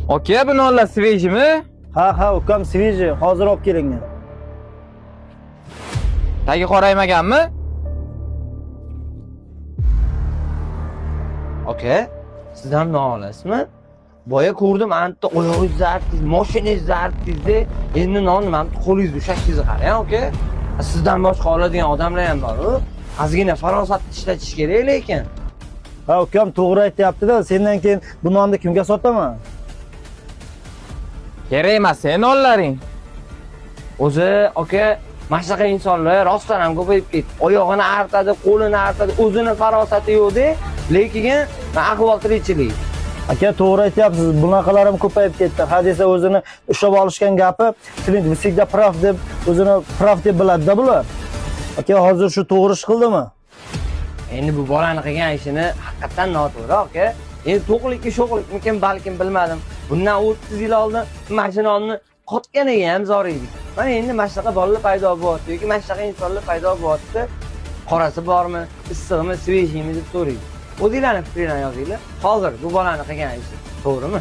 Aka, bu nonlar свежий mi? Ha, ukam, свежий, hozir olib kelingan. Tagi qoraymaganmi? Aka, siz ham non olasizmi? Boya ko'rdim, anta oyog'ingizni artdingiz, moshinangizni artdingiz-da. Endi nonni mana bu qo'lingizda ushlashingizni qarang, aka. Sizdan boshqa oladigan odamlar ham bor-u. Ozgina farosatni ishlatish kerak lekin. Ha, ukam to'g'ri aytyapti-da, sendan keyin bu nonni kimga sotaman? Kerak emas sen nonlaring. O'zi aka, mana shunaqa insonlar rostdan ham ko'payib ketdi. Oyog'ini artadi, qo'lini artadi, o'zini farosati yo'q-da, lekin ahvol tirikchilik. Aka, to'g'ri aytyapsiz, bunaqalar ham ko'payib ketdi. Ha desa o'zini ushlab olishgan gapi, клиент всегда прав deb, o'zini прав deb biladi-da bular. Aka, hozir shu to'g'ri ish qildimi? Endi bu bolani qilgan ishini haqiqatdan noto'g'ri, aka. Endi to'qlikka sho'qlikmikin, balkim, bilmadim. Bundan 30 yil oldin mana shu nonni qotganiga ham zor edik. Mana endi mana shunaqa bolalar paydo bo'lyapti yoki mana shunaqa insonlar paydo bo'lyapti. Qorasi bormi, issig'imi, свежий mi deb so'raydi. O'zinglarni fikringlarni yozinglar. Hozir bu bolani qilgan ishi to'g'rimi?